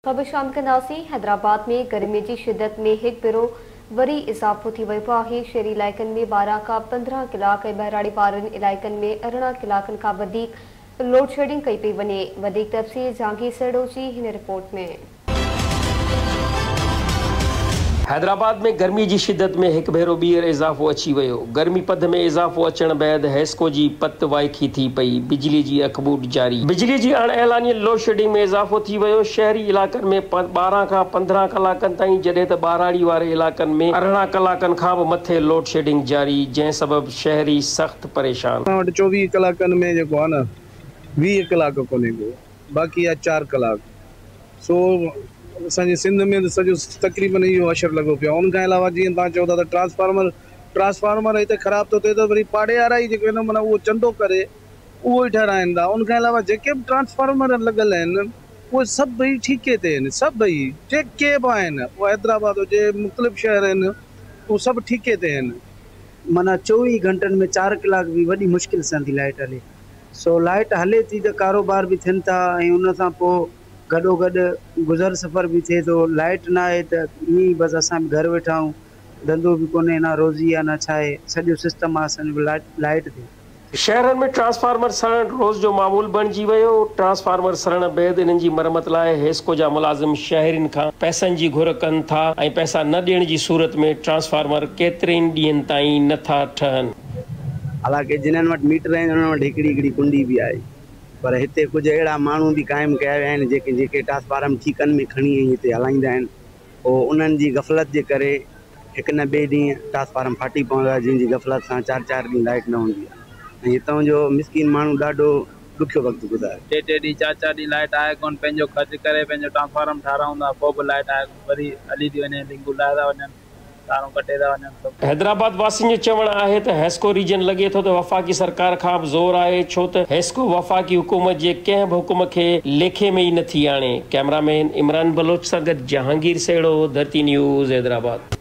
خبر شامل ڪنداسين، حيدرآباد ۾ گرمي جي شدت ۾ هڪ ڀيرو وري اضافو ٿي ويو آهي، شهري علائقن ۾ 12 کان 15 ڪلاڪ ۽ ٻهراڙي وارن علائقن ۾ 18 ڪلاڪن کان وڌيڪ لوڊشيڊنگ ڪئي پئي وڃي، وڌيڪ تفصيل جهانگير سهڙو جي هن رپورٽ ۾. حيدرآباد ۾ گرمي جي شدت ۾ هڪ ڀيرو ٻيهر اضافو اچي ويو، گرمي پد ۾ اضافو اچڻ بعد حيسڪو جي پت وائکي ٿي پئي، بجلي جي اکٻوٽ جاري، بجلي جي اڻ اعلانيل لوڊشيڊنگ ۾ اضافو ٿي ويو، شهري علائقن ۾ 12 کان 15 ڪلاڪن تائين جڏهن ته ٻهراڙي واري علائقن ۾ 18 ڪلاڪن کان به مٿي لوڊشيڊنگ جاري، جنهن سبب شهري سخت پريشان. اسان وٽ 24 ڪلاڪن ۾ جيڪو آهي نه 20 ڪلاڪ ڪونهي ڪو باقي آهي چار ڪلاڪ. سو اسان جي سنڌ ۾ ته سڄو تقريبن اهو حشر لڳو پيو آهي ان کان علاوه جيئن توهان چئو ٿا ته ٽرانسفارمر ٽرانسفارمر هتي خراب ٿو ٿئي ته وري پاڙي وارا ئي جيڪو آهن معنيٰ اهو چندو ڪري اهو ئي ٺهرائين ٿا ان کان علاوه جيڪي به ٽرانسفارمر لڳل آهن اهي سڀئي ٺيڪي تي آهن سڀئي جيڪي به آهن اهو حيدرآباد هجي مختلف شهر آهن اهي سڀ ٺيڪي تي آهن. معنيٰ 24 گهنٽن ۾ چار ڪلاڪ به وڏي مشڪل سان ٿي لائيٽ هلي. سو لائيٽ هلي ٿي ته ڪاروبار به ٿين ٿا ۽ ان سان پوء گڏو گڏ گذر سفر به ٿئي ٿو. لائيٽ نه آهي ته ائين ئي بس اسان به گهر ويٺا آهيون، ڌنڌو به ڪونهي نه روزي آهي نه ڇا آهي، سڄو سسٽم آهي اسان جو لائيٽ تي. شهرن ۾ ٽرانسفارمر سڙڻ روز جو معمول بڻجي ويو، ٽرانسفارمر سڙڻ بعد انهن جي مرمت لاء حيسڪو جا ملازم شهرين کان پئسن جي گهر ڪن ٿا ۽ پئسا نه ڏيڻ جي صورت ۾ ٽرانسفارمر ڪيترين ڏينهن تائين نه ٿا ٺهن. حالانڪه جنھن وٽ ميٽر آھن انھن وٽ ھڪڙي ھڪڙي ڪنڊي به آھي پر ھتي ڪجهه اھڙا ماڻھو به قائم ڪيا ويا آھن جيڪي جيڪي ٽاسفارم ٺيڪن ۾ کڻي ۽ ھتي ھلائيندا آھن پوء انھن جي غفلت جي ڪري ھڪ نه ٻئي ڏينھن ٽاسفارم ڦاٽي پوندو آھي جنھن جي غفلت سان چار چار ڏينھن لائيٽ نه ھوندي آھي ۽ ھتان جو مسڪين ماڻھو ڏاڍو ڏکيو وقت گذاري. ٽي ٽي ڏينھن چار چار ڏينھن لائيٽ آھي ڪونه پنھنجو خرچ ڪري پنھنجو ٽرانسفارم ٺارايون ٿا پوء به لائيٽ آھي ڪونه وري ھلي ٿي وڃي لنگون لاھي ٿا وڃن. تارون ڪٽي ٿا وڃن سڀ. حيدرآباد واسين جو چوڻ آهي ته حيسڪو ريجن لڳي ٿو ته وفاقي سرڪار کان به زور آهي ڇو ته حيسڪو وفاقي حڪومت جي ڪنهن به حڪم کي ليکي ۾ ئي نه ٿي آڻي. ڪئميرا مين عمران بلوچ سان گڏ جهانگير سهڙو، ڌرتي نيوز، حيدرآباد.